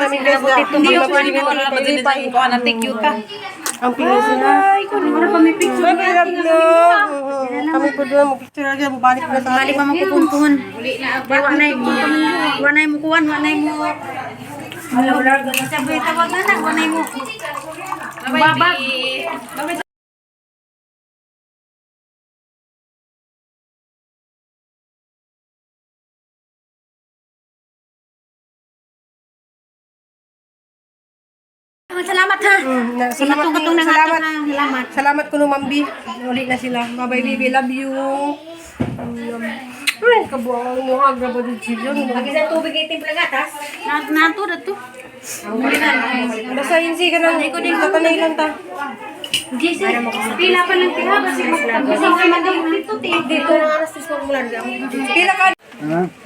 namin, guys. Hindi ko pwede malipay. Ang pingin sila. Wala pa may picture. Bye, love, love. Kami po doon, mag-picture lagi, bumalik na sa Balik pa makupunpun. Wa na mo wa na mo kuwan, wa na mo. Sabi tawag na na, wa na mo. Babag. Salamat ha. Salamat, Katong nang salamat. Salamat. Salamat kuno, Ma'am B. Uli na sila. Bye-bye, baby. Love you. Ay, kabuang mo. Agra ba din sila? Sa tubig ay timpla gatas. Nato na to. Basta yun siya ka nang tatanay lang ta. JC, pila pa ng tira kasi magpagkasing ka man dito te. Dito na aras tis magmulan. Pila ka.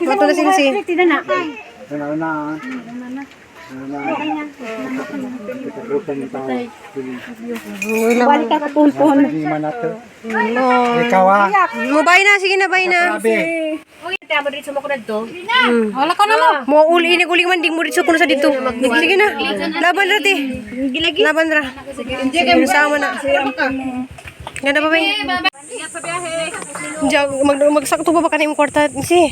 Mato na sila si. Tida na. Na. Balik ka katulpon. No. Ikaw ah. Mo bye na, sige na, bye na. Grabe. Wala ka na mo. Mo uli ini guling man ding mo dito kuno sa dito. Sige na. Laban ra ti. Laban ra. Sige, sama na. Ganda ba bay? Diyan, magsakto pa ba kanang imong kwarta si?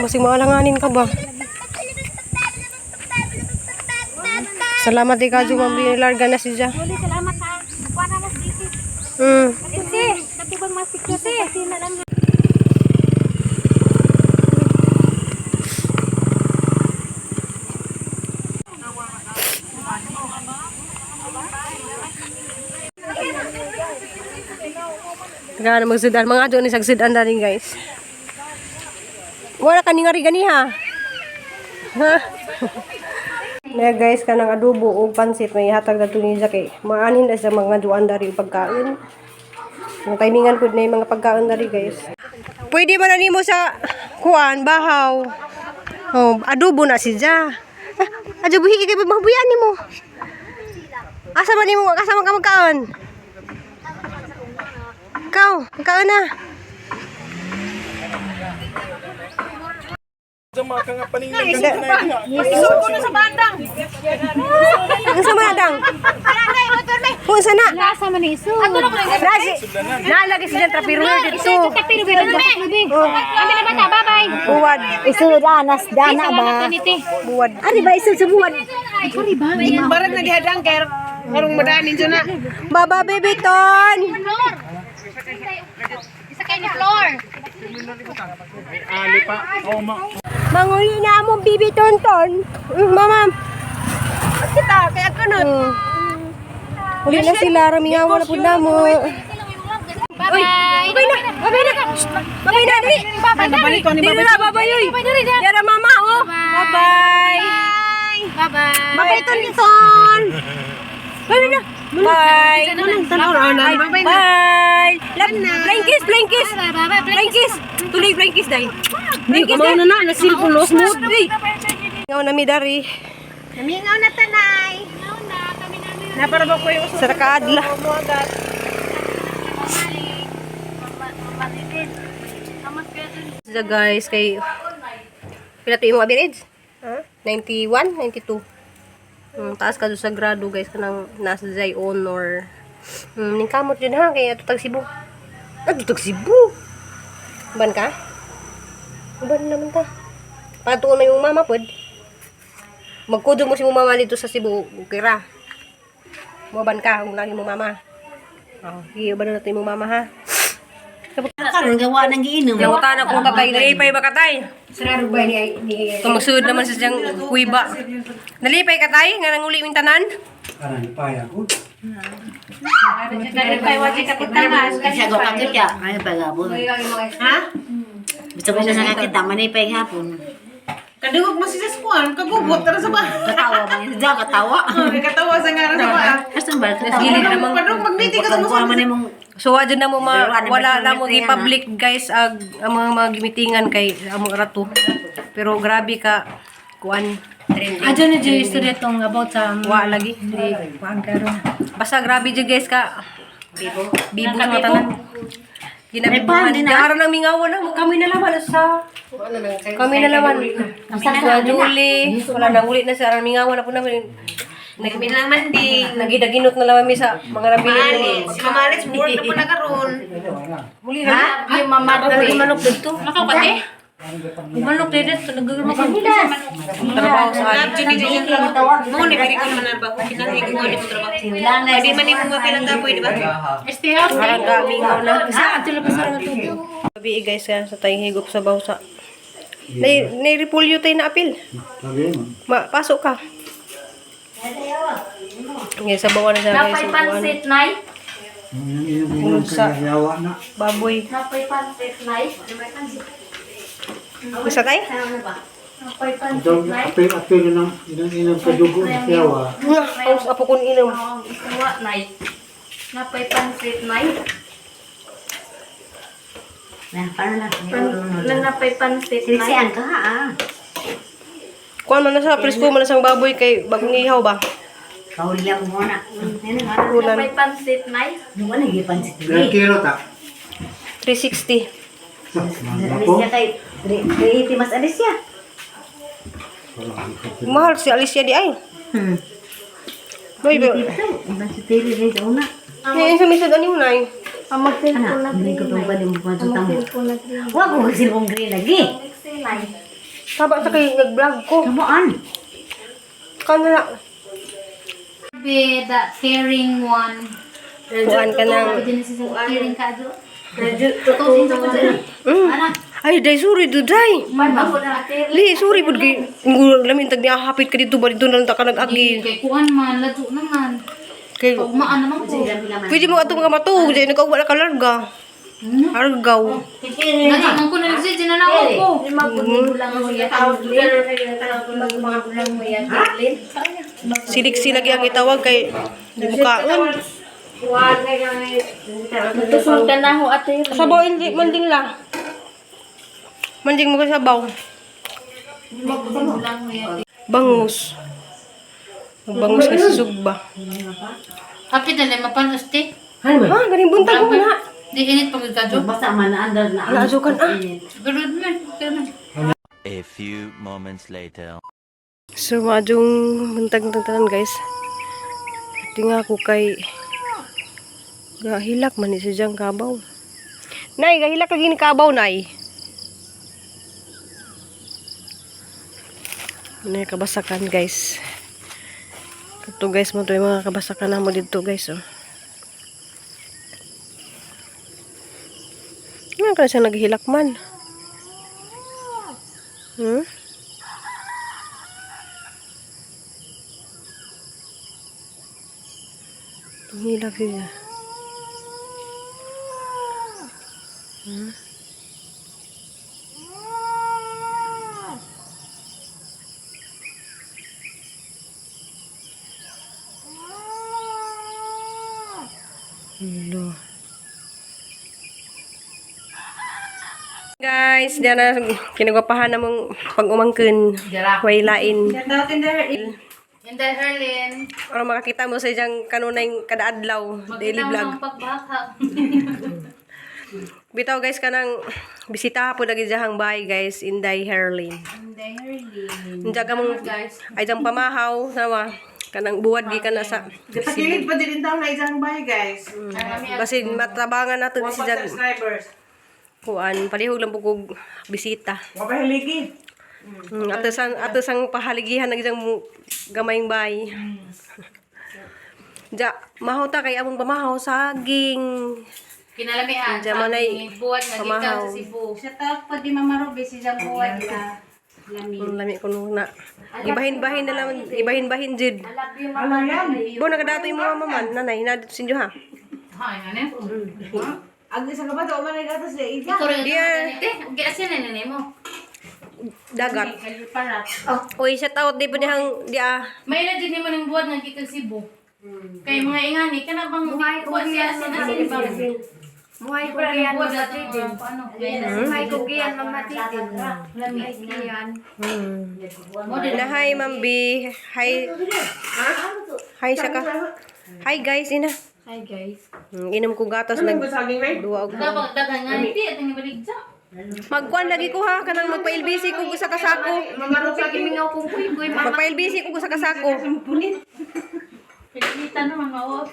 Masing maalanganin ka ba? Salamat di kadyo, ma'am. Larga na siya. Salamat ha. Kuha na mas dito. Kasi, katubang mas picture te. Kasi na lang. Gana magsudan. Mga adyo ni sagsudan na rin, guys. Wala ka ni ngari ganiha. Ha? Na guys, kanang adobo o pansit may hatag na ni kay maanin na sa mga duan dari pagkain. Ang timingan pud na yung mga pagkain dari, guys. Pwede ba na nimo sa kuan bahaw? Oh, adobo na siya. Ah, adobo higi kay mabuyan nimo. Asa man nimo asa man ka magkaon? Ikaw, ikaw na. Ang sama na dang. Kung sana? Lasa man iso. Ato na ko Nasi. Nalagi sila trapiro dito. Tapiro pero Kami na bata, bye-bye. Buwad. Isulod anas dana ba? Buwad. Ari ba isul sa buwan? Barang na gihadang kay karong madanin jud na. Baba baby ton. Floor. Isa kayo ni floor. Manguli na among bibi tonton. Mama. Kita kaya kunot. Uli na sila ramingawa na pud namo. Bye-bye. Babay na. Babay na. Babay na. Dali. Balik ko ni Dili na babay oy. Yara mama oh. Bye-bye. Bye-bye. Bye-bye ton ton. Bye na. Bye. Bye. Bye. Love, flying kiss, flying kiss. Bye-bye. Flying kiss. Tuloy flying kiss dai. Flying kiss dai. na na cellphone no smooth. Ngaw na mi dari. Namingaw na tanay. Na para ba ko yung Sa kaadla. Sa guys kay pila to imong average? Huh? 91, 92. Taas ka doon sa grado, guys, kanang nasa jay honor. Ning kamot yun ha kay ato tag Cebu. Ato tag Cebu. Uban ka? Uban naman ta. Patuon na yung mama pod. Magkudo mo si mong mama dito sa Cebu, okay ra. Muban ka kung lagi mo mama. Oh, sige, uban na natin yung mama ha. Karon gawa nang giinom. Nangutan akong tatay, nalipay ba katay? Kung magsunod naman sa siyang kuiba. Nalipay katay, nga nanguli yung tanan? Karan paya ko. Kasi ako kakita, ay pagabon. Ha? Gusto ko siya nakakita, manay pa yung hapon. Kadungog mo siya sa kuan, kagubot tara sa ba. Katawa ba yun? Diyan, katawa. Katawa sa ngaran sa ba. Asa ba? Katawa. Gilid namang- Padung mag-meeting ka sa Kuha man imong So, adyo na mo ma, wala na mo Ano i-public guys ag ang mga gimitingan kay among rato. Pero grabe ka kuan. Adyo na dyan istorya tong about sa Wa lagi. Di. kuan karon. Basta grabe jud guys ka. Bibo. Bibo sa mga tanan. Ginabibuhan. Ay, pa, Dara nang mingawan na. Kami na laman sa. Kami na laman. Sa Julie. Wala nang uli na sa mingawan na po namin. Kami na lang manding. Nagidaginot na lang kami sa mga nabili. Si Mama Alex, bored na po na karon. Muli na. Yung mama Naging manok dito. Makapati? Manok dito. Nagagano ka. Trabaho sa Love, Junie, Junie, mo ni pili ko naman na ba? Kinahanglan ko ni mo trabaho. Lang na Di man ni mo pilang kapoy, di ba? Este house. Parang gamingaw na. Sa ato lang sa nga tubig. Gabi guys ka sa tayong higop sa bawsa. Nay nay repulyo tayo na apil. Sabi mo. Ma, pasok ka. Ngayon sa bawa na siya guys. Napay pansit, Nay. Inom inom Sa- ka yawa na. Baboy. Napay pansit, Nay. Gusto tayo? Napay pansit, Ito, Nay. apil apil na inom inom ka dugo na yawa. Nga, ang apo ko inom. Ang isawa, Nay. Napay pansit, Nay. Na, paano na? Nang napay pansit, Nay. Sisian ka ha ah. Kuan man na sa presko man na sang baboy kay bagong ihaw ba. Kauli lang mo na. Ano na? Kunan Napay pansit, Nay. Wala nang pansit. Ilang kilo ta? 360. Mga po. Alicia kay 380 mas Alicia. Mahal si Alicia di ay. Bay ba. Pansit dili rin sa una. Ngayon sa misod ani mo nay. Ang mag-cellphone Ana, na hindi ko green, tong Nay. pwede mo pa Ang tamo. mag-cellphone na green. Wa ko silbong green lagi. Mixi, Nay. Saba sa kay nag-vlog ko. Kamuan. Kana Be the caring one. kuan ka nang Pwede na siya sa caring ka, Jo. Ay, day sorry do day. Li, sorry pud kay ngulo lamin tag niya hapit ka dito ba dito na lang ta ka nag-agi. Kay kuan man, ladyo naman. Kay Pagmaan naman ko. pwede mo ato mga matuog dai nagkawala ka larga. Argaw. Ladyo man ko na nagsi, ginanaw ko. Siliksi lagi ang itawag kay di mo kaon. Tusong ka na ho, ate. Sabaw hindi manding la. Manding mo ka sabaw. Bangus. Bangus ka sa sugba. Happy dali, mapanos te. Ha, ganing buntag mo na. Di init pag ka, Jo. Basta man na andar na. Ala, asukan, ah. Gulod man. Pero man. A few moments later. So, maadjong buntag ng tanan guys. Ati nga ako kay gahilak man ni siya diyang kabaw. Nay, gahilak lagi ni kabaw, nay. Nay, kabasakan guys. Ito guys, mo to yung mga kabasakan na mo dito guys. Oh. Nga ka siya naghilak man. Hilak siya. Hello. Guys, diyan na kinagwapahan namong pag-umangkin. Way lain. Inday Herlin. Para makakita mo sa iyang kanunay kada adlaw, daily Magkita mo vlog. ng pagbaka. Bitaw guys kanang bisita po lagi diyang bahay guys, Inday Herlin. Inday Herlin. Unja ka mong Guys. ay diyang pamahaw sama kanang buwad gi kana sa Gapagilid pa din taon na isang bahay, guys. basin matabangan nato si diyang Subscribers. kuan palihog lang po kog bisita. Mapahiligi. Ato sang pahaligihan ng isang gamayng bay. Ja, mahaw ta kay among pamahaw saging. Kinalamian. Diyan man ay Buwad nga gikan pamahaw. sa Cebu. Siya tawag pa di Mama Ruby, si Jang buwad na. Lami. Ang lami ko na. Ibahin-bahin na lang, ibahin-bahin jud. I love you, Mama. Bo nakadato yung mga mama man, nanay, na sinyo ha. Ha, ano na? Ang isa ka ba ito? Umanay gatas na iya. Ikaw rin Yeah. ito. Te, asin na nanay mo. Dagat. Para. Uy, shout out di pa niyang di ah. May na din mo ng buwad nga gikan Cebu. Kay mga ingani kana bang buwad siya asin asin ba? Buhay ko Buwad kiyan buwad mama ato Tidin. mga ano. Buhay ko kiyan mama Tidin. Lami. Kiyan. Na hi, Ma'am B. Hi. Hi siya ka. Hi guys, ina. Hi guys. Inom ko gatas nag Anong saging na? duwa og Dapat daghan nga hindi at ang ibalik dyan. Magkuan lagi ko ha kanang magpa-LBC ko sa kasako. Mamarong saging. Mingaw kong kuy kuy mama. Magpa-LBC ko sa kasako. Pinanita naman mao.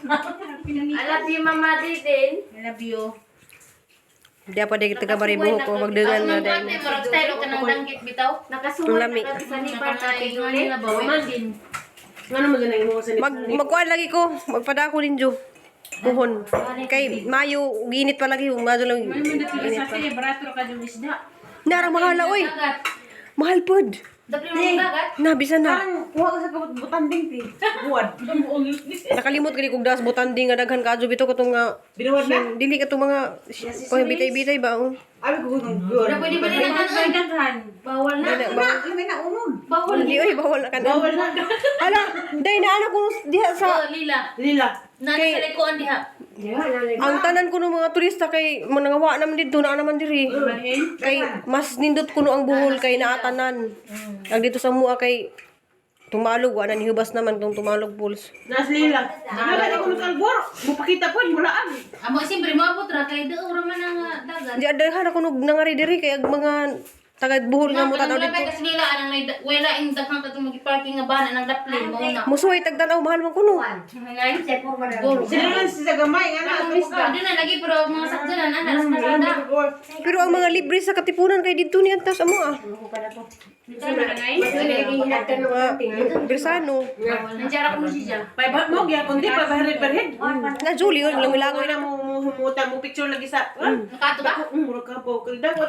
I love you mama Didin. I love you. Di pa di taga baribuhok ko magdangan na Ang dahil. kante murag style ka ng danggit bitaw. Nakasuway Lami. na sa ni Ate Julie. Nila ba din. Ano mo ganang imo sa Magkuan lagi ko, magpadako ninyo. Puhon. Kay Mayo ginit pa lagi, Mayo lang. Init pa. Narang mahala oy. Mahal pod. Dapli mo dagat. Na bisan na. Parang kuha ka sa kabutanding ti. Buwad. Nakalimot gani kog das butanding nga daghan kaadyo bitaw katong nga Binuwad na? dili katong mga kuan bitay-bitay ba oh. Abi ko kung buwad. Pwede ba din ang daghan? Bawal na. Dili, bawal. May naunod. Bawal. Hindi oy bawal na kanon. Bawal na. Hala, day na anak ko diha sa Oh, lila. Lila. Nana Kay- sa likuan diha. ang tanan ko ng mga turista kay manangawa naman dito na naman diri. Kay mas nindot kuno ang buhol kay naatanan. Ang dito sa mua kay tumalog wa na nihubas naman tong tumalog pools. Nas lila. Nagani ko sa albor. Mupakita po mulaan. Amo siyempre moabot ra kay daw ra man ang dagat. Di adhan ako nog nangari diri kay ang mga taga buhol nga mo tanaw Kanang dito. kasi nila anang may wala ing daghang katong magi-parking nga bana nang dapli mo na. Musuway tagtanaw mahal man kuno. Sila lang sa gamay nga na. Hindi na lagi pero mga sakyanan ana sa kalsada. Pero ang mga libre sa Katipunan kay didto ni antas amo ah. Mga Bersano. Nandiyan ko siya. Paibat mo gyapon di pa per head. Na Julie yun, langoy-langoy na na. mo mo humuta mo picture lagi sa. Nakato ba? Murag ka po. Kalda ko.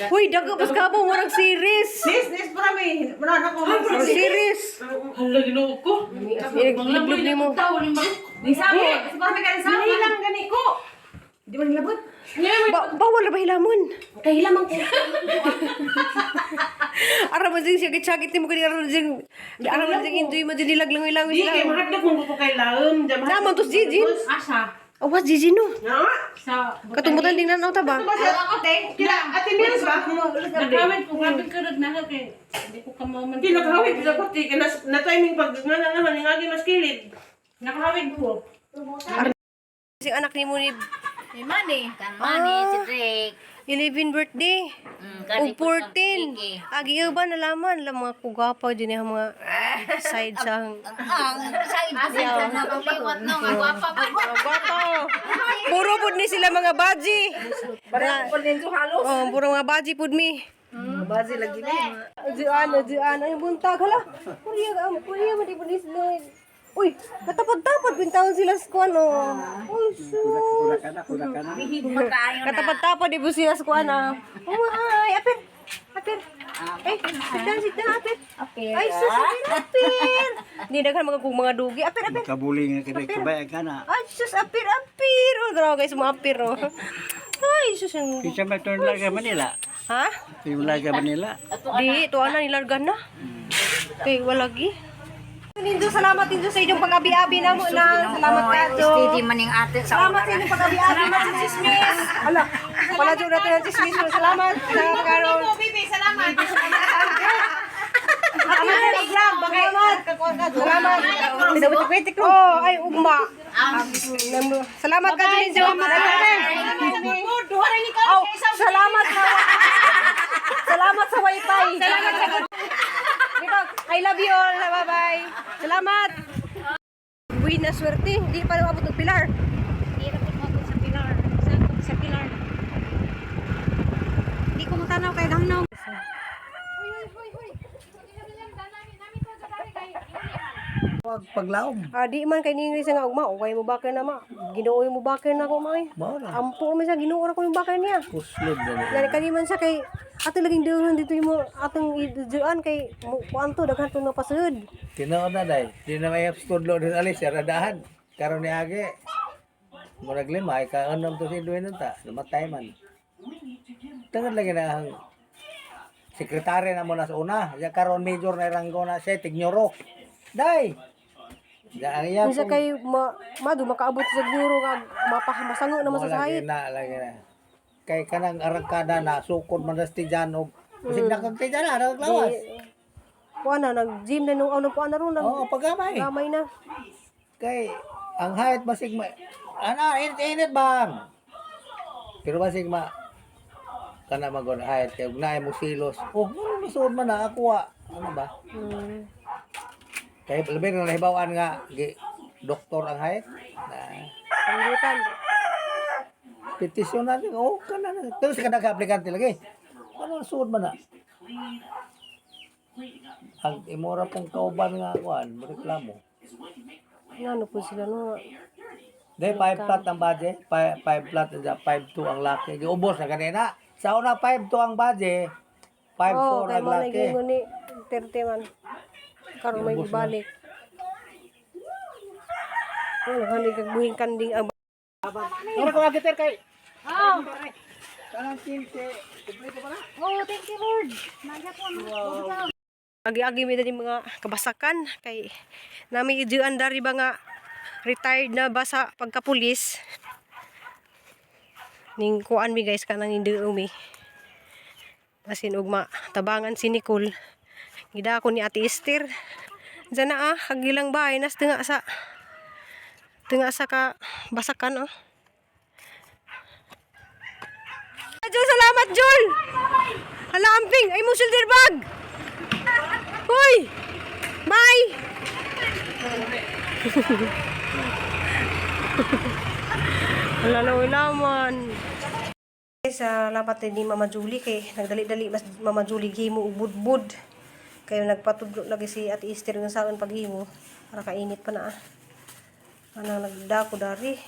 Hoy, daga pas kabaw murag series. Nis nis para may wala na ko. Murag series. Hala Ginoo ko. Liblib nimo. Tawo ning bang. Nahilang gani ko. Di man nilabot. Bawal na ba hilamon? Kay lamang ko. Ara mo ding sakit-sakit nimo kani ara ding ara mo ding enjoy mo ding nilag langoy-langoy Di kay sila. mahadlok kung ko kay laom. Naman tos Gigi. Asa? Awas Gigi no. Na. Sa Katumutan ding nanaw ta ba? Kila Ate Mirs ba? Nakawit ko, grabe ka rin na kay hindi ko kamaman. Di nakahawig sa ko ti na timing pag nga na naman ngagi mas kilid. Nakahawig ko. Sing anak nimo ni May money. Kan mani si Drake. 11 birthday. Mm, Ug 14. Agi uban nalaman la mga kugapa din ang mga side sa Ang side sa na ang Liwat no, nga gwapa pa. Guwapo. Puro pud ni sila mga baji. Oh, puro mga baji pud mi. Baji lagi ni. Juan, Juan, ay buntag hala. Puriya ang puriya man di pud ni sila. Uy, katapad-tapad bintawan sila sa kuan oh. Uy, sus. Katapad-tapad di po sila sa kuan ah. Oh, ay, apir. Apir. Ay, sit down, sit down, apir. Apir. Ay, sus, apir, apir. Hindi daghan mga kung mga dugi. Apir, apir. Kabuling nga kay kabay ka na. Ay, sus, apir, apir. Oh, grabe guys, mga apir, oh. Ay, sus. Kinsa may turn lang Manila. Ha? Yung laga Manila. Di, tuwa na, nilargan na. Kay, walagi. Nindo, salamat Nindo sa inyong pag-abi-abi na mo na. Salamat ka, Jo. Steady man yung ate sa Salamat sa inyong pag-abi-abi na sa chismis. Ala, wala jo natin ang chismis. Salamat sa karon. Bibi, salamat. Salamat. Salamat. Salamat. Oh, ay ugma. Salamat ka, Nindo. Salamat. Oh, salamat sa Salamat sa wifi. Salamat sa Dito, I love you all. Bye-bye. Salamat. Uy, na swerte. Hindi pa naabot ng pilar. Hindi ra ko sa pilar. Sa pilar. Hindi ko matanaw kay gamnaw. Wag paglaom. Ah, di man kay ni sa nga ugma, okay mo bakir na ma. Ginoo mo bakir na ko ma. eh. Mao na. Ampo man siya Ginoo ra ko yung bakir niya. Kuslod na. Gani kani man siya kay ato laging dulon dito yung atong iduan kay kuan to daghan to napasud. Tinuod na day. Di na may tudlo din alis radahan. Karon ni age. Murag lima ay kaanam to si Edwin ta. Namatay man. Tungod lagi na ang sekretary na mo na sa una. Ya karon major na ranggo na siya tignoro. Day. Ya ang iya Unsa kay ma, madu makaabot sa guro nga mapahamasango na Mo lagi masasahit. na lagi na. Kay kanang arangkada na sukod man tas tijan og Basig na kag tijan na lawas. Kuan na nag gym na nung anong kuan na ron nag Oo, paggamay. gamay na. Kay Ang height basig ma ana init-init bang. Pero basig ma kana magon height kay ug naay mo silos. Oh, ano nasuod man na ako ah. Ano ba? Kay labi na nahibaw-an nga gi doktor ang height. Na Panggutan. petisyon natin. Oh, kana na. Pero sa kada aplikante lagi. Ano nasuod man na? Ang imora pong kauban nga kuan, reklamo. Ano po sila no? Dahil 5 flat ang budget, 5 flat, 5-2 ang laki. Giubos na kanina. Sa una, 5-2 ang budget, 5-4 Oh, kay ang mo na laki. gingon ni Duterte man. Karon may Ubos na. balik. Ano hani kag buhing kanding ang Ano ko agiter kay? Oh. Kanang 15. Kompleto ba na? Oh, thank you Lord. Nagya po ang Agi-agi mi dali mga kabasakan kay nami iduan dari ba nga retired na ba sa pagkapulis. Ning kuan mi guys kanang hindi umi. Basin ugma tabangan si Nicole. Gida ako ni Ate Esther. Diyan na ah, kagilang bahay nas tunga sa ka basakan oh. Jul, salamat Jul. Hala amping, ay mo shoulder bag. Hoy! Bye! Wala na wala man. Salamat din ni Mama Julie kay nagdali-dali mas Mama Julie gihimo og budbud. Kay nagpatudlo lagi si Ate Esther ng saon paghimo para kainit pa na ah. Anang nagdako dari.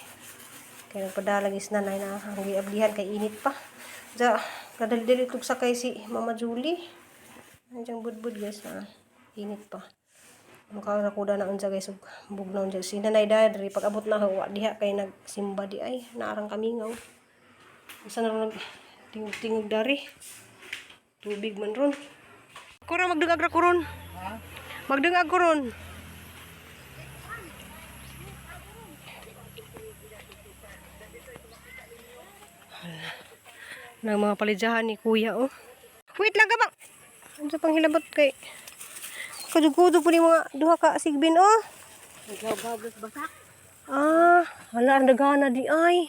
Kay nagpadalag is nanay na ang giablihan kay init pa. Ja, kadali-dali tug sakay si Mama Julie. Andiyan budbud guys na init pa. Mukha na kuda na unsa guys ug bugnaw unsa si nanay diri pag abot na wa diha kay nagsimba di ay naarang kamingaw. Unsa na ron nag tingog-tingog dari. Tubig man ron. Kura magdungag ra ko ron. Magdungag ko ron. Hala. Nang mga palidyahan ni kuya oh. Wait lang ka ba? Ano pang hilabot kay Kudug-kudug po ni mga duha ka sigbin oh. Ah, hala ang dagana di ay.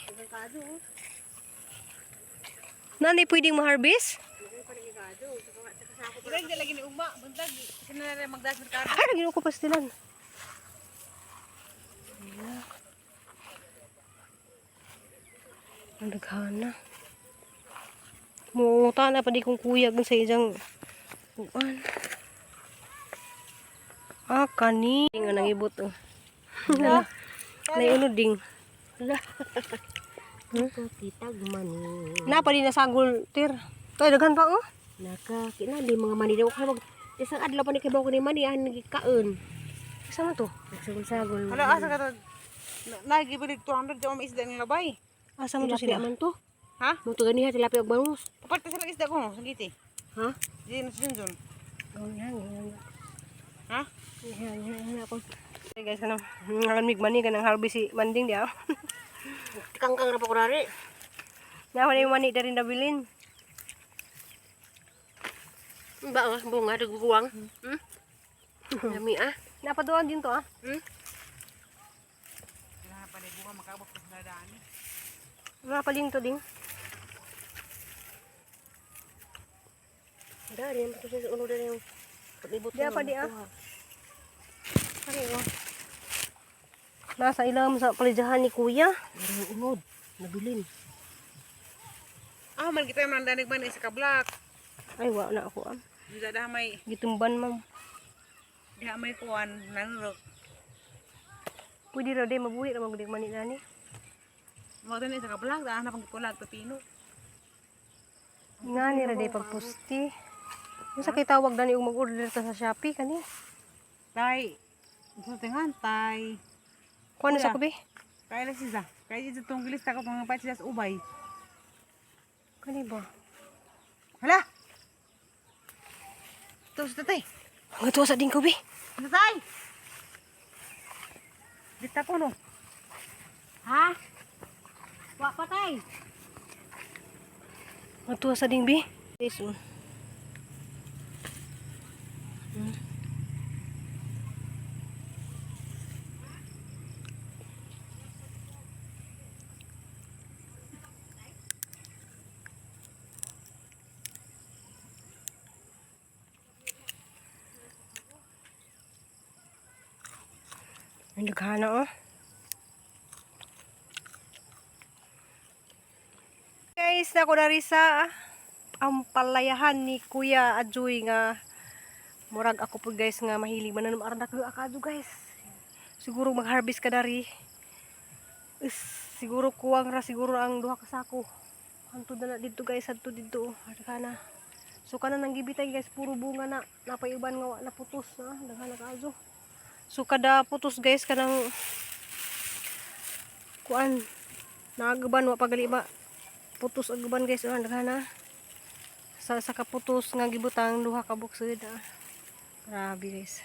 Nanay pwedeng ma-harvest? Lagi lagi ni Uma, buntag sino na magdas merkado. Ay, nagino ko pastilan. Ang daghana. Muunguta na pa di kong kuyag sa isang kuan. Ah, kani. Nga nangibot oh. Naiunod ding. Kitag mani. Na pa di nasagol tir. Tay daghan pa oh. Naka kinali mga mani daw kay mag isang adlaw pa ni kay ni mani ang gikaon. Isa man to. Nagsagol-sagol. Hala asa ka to? Lagi balik 200 di mo isda ng labay. Asa man to Tilapia sila? man to. Ha? Mo to ganiha tilapia og bangus. Kaparte sa isda ko, sa giti. Ha? Di na sa Junjun. Oh, yan, yan. Ha? Yan, yan, yan ako. Hey guys, ano? Ngayon mig mani kanang harvest si Manding di ah. Kangkang ra pa ko rari. Nawa na yung mani dari nabilin. Ba ang bunga dagbuwang. Hmm? Lami ah. Napaduan din to ah. Wala pa din to ding. Dari mo to sa ulo dari yung paglibot. Di pa di ah. Sorry oh. Nasa ilam sa palidyahan ni Kuya. Dari unod. Nabilin. Ah, man kita man danig man isa ka black. Ay, wa na ako ah. Bisa dah may Gitumban ma'am. diha may kuan nanrok. Pwede raw di mabuhi ra magdig mani nani. Mo to ni isa ka black, dah na pangkulag pepino. Nga ni ra di pagpusti. Unsa kay tawag dani og mag-order ta sa Shopee kani? Tay. Gusto tingan tay. Kuan na sa kubi? Kaya na siya. Kaya siya tong gilis tako pang pa siya sa ubay. Kani ba? Hala. To sa tatay. Ang tuwa sa ding kubi. Tatay. Dita ko no. Ha? Wa pa tay. Ang tuwa sa ding bi. Guys, oh. Ang daghana oh. Guys, nako na rin sa ampalayahan ni Kuya Adjoy nga murag ako po guys nga mahilig man nanom aran akadyo guys. Siguro mag-harvest ka dari. Is, siguro kuwang ra siguro ang duha ka sako. Hantod na na dito guys, hantod dito. Daghana. So kanan ang gibitay guys, puro bunga na. Napaiban nga wa na putos na, daghana kaayo. So kada putos guys kanang kuan naagaban wa pagali ba putos ang guban guys, oh, daghana. Sa kaputos nga gibutang duha ka box ah. Grabe guys.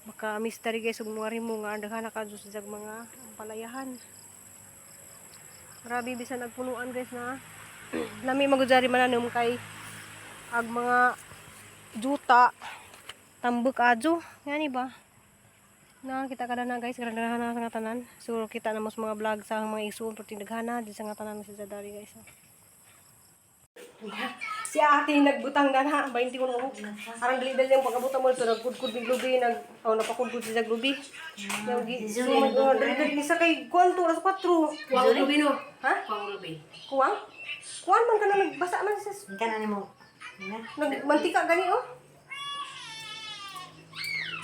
Maka mystery guys ug mga rimo nga daghana ka sa jag mga palayahan. Grabe bisan nagpunuan guys na. Lami magudjari mananom kay ag mga juta tambuk adyo ngani ba? Na kita kada na guys, kada na sa nga tanan. Siguro kita na mas mga vlog sa ang mga isuon pero daghana di sa nga tanan sa dari guys. Si ate yung nagbutang na na, 20 ko na Arang dali-dali yung pagkabutang mo ito, nagkudkud ni Glubi, nag, oh, napakudkud siya sa Glubi. Yung, oh, dali-dali, isa kay Kuan to, alas 4. Kuwang rubi no. Ha? Kuwang rubi. Kuwang? Kuwan man ka na, nagbasa man sa, Ikaw na mo. nagmantika gani oh.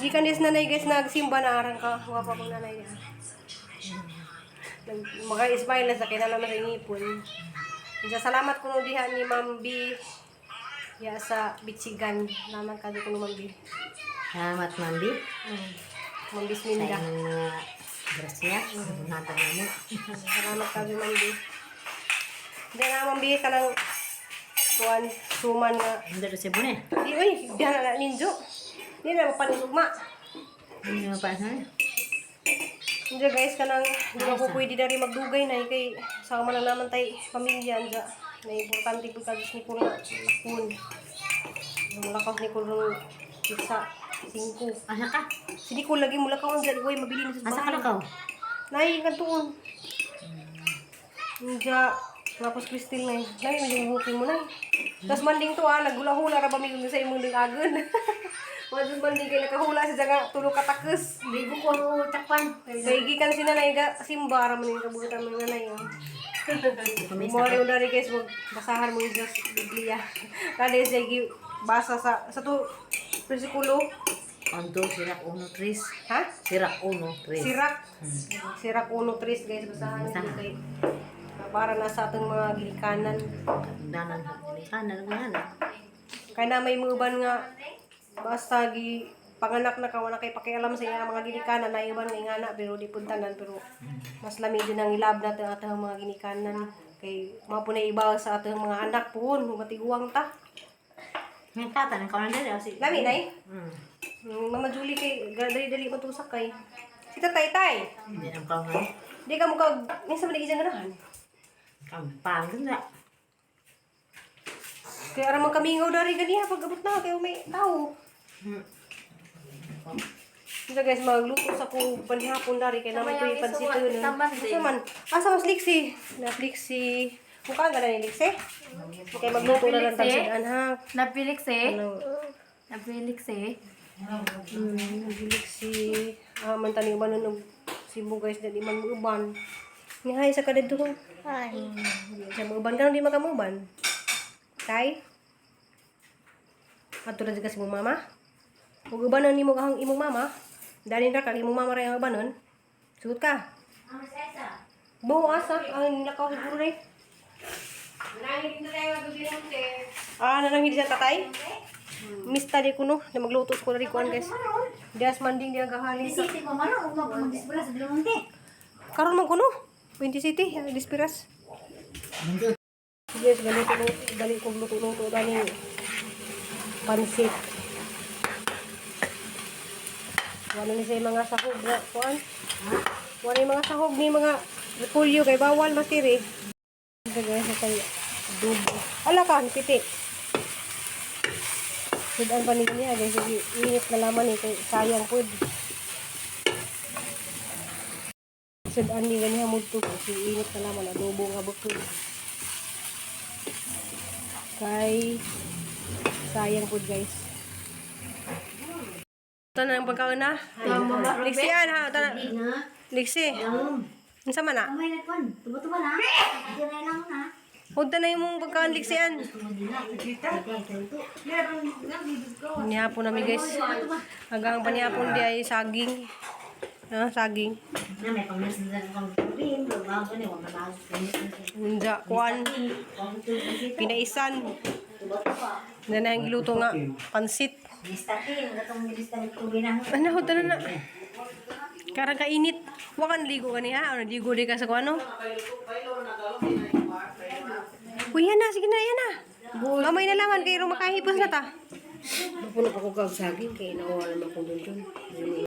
Gikan des nanay guys, nagsimba na arang ka. Wapa kong nanay. Nag, maka-smile na sa kina naman sa ngipon. Diya, salamat kuno diha ni Ma'am B. Ya sa Bitsigan. Salamat ka kuno Ma'am B. Salamat, Ma'am B. Ma'am Sa Bisminda. inyong mga grasya. Natang mo. Salamat ka Ma'am B. Diya na Ma'am B kanang kuan suman nga. Hindi rin sa bune. Di uy, diha na na ninjo. Di na mapanisugma. Hindi mo pa sa Hindi guys, kanang di ba ko pwede na rin magdugay na eh, kay sama lang naman tay pamilya anja. Na importante po kagis ni Kuya kun. Mulakaw ni Kuya isa singko. Asa ka? Si Nicole lagi mulakaw ang dyan. Uy, mabili na sa Asa ka na ka? Nay, kantuon. Anja, tapos Christine na eh. Nay, medyo bukin mo na eh. Tapos manding to ah, naghula-hula ra ba mi sa imong dingagon. Wadun manding kay nakahula siya nga tulo ka takes. Hindi ko ko takpan. Kay gikan si nanay ga simba ra man yung kabutan ng nanay. Oh. Mo rin dari guys, wag basahan mo yung Diyos Biblia. Kada siya gi basa sa to bersikulo, Ondo, sirak uno, tres. ha? Sirak uno, tres. Sirak. Sirak 1:3 guys, basahan niyo kay para na sa atong mga ginikanan. Danan, kanan, kanan. Kaya na may mga uban nga basta gi panganak na ka wala kay pakialam sa iya mga ginikanan na iban nga ingana pero di pud tanan pero mas lami din ang ilab natin ang atong mga ginikanan kay mao po na ibaw sa atong mga anak puhon matiguang ta. May tata, nang kanan dali. Si. Lami nay. Mama Julie kay dali-dali man tusak kay. Si Tatay tay. Hindi nang kanan. Di ka mo kag minsan man di ganahan. Kampang na. Kay ara man kamingaw dari ganiha pag abot na kay may tao. Ito guys, magluto sa ko panihapon dari kay naman ko yung pansit yun. Asa man? Asa mas liksi? Na liksi. Mukha ka na ni liksi? Kay magluto na lang tayo sa ha. Napilik eh. Ano? Napilik eh. Liksi. Ah, man tani uban nung Cebu guys, dali man mo uban. Ni hay sa kadto ko. Hi. Sa mo uban ka di makamuban. Tay? Adto na jud kasi mong mama. Ug ubanon nimo ang imong mama. Dali ra kag imong mama ra ang ubanon. Sugot ka. Buo asa ang lakaw siguro ray. Ah, nanangin siya tatay. Mista di kuno na magluto ko na kuan guys. Dias manding diya gahalin sa. City mo man o mag-disbala sa Belmonte. Karon man kuno. 20 City, Dispiras. Yes, dali ko dali ko luto-luto dani pansit. Wala ni sa mga sahog na kuan. Wala ni mga sahog ni mga repolyo kay bawal masiri. Ito guys, sa kay adobo. Ala ka, piti. Sudan pa ni niya guys, sige, init na laman eh kay sayang pud. Sudan ni ganiha mudto kasi init na laman adobo nga bukod. Kay sayang pud guys. Tanan ang pagkaon na. Liksian ha, tanan. Liksi. Unsa man na? Kamay na kon. Tuba-tuba na. Diyan lang na. Huwag na yung mong pagkaon liksian. Panihapon nami guys. Hanggang panihapon di ay saging. Ah, saging. Na may pangasinan kang tubin. Bago ni wala na. Unja, kuan, pinaisan. Na na ang giluto nga pansit. Listatin, katong gilista ni tubin na. Ano, tanan na. Karang kainit. Wa ka naligo kaniya. Ano, ligo di ka sa kuano? Uy, yan na. Sige na, yan na. Mamay na laman. Kayo makahipos na ta. Puno pa ko kag saging kay nawala man kong dun.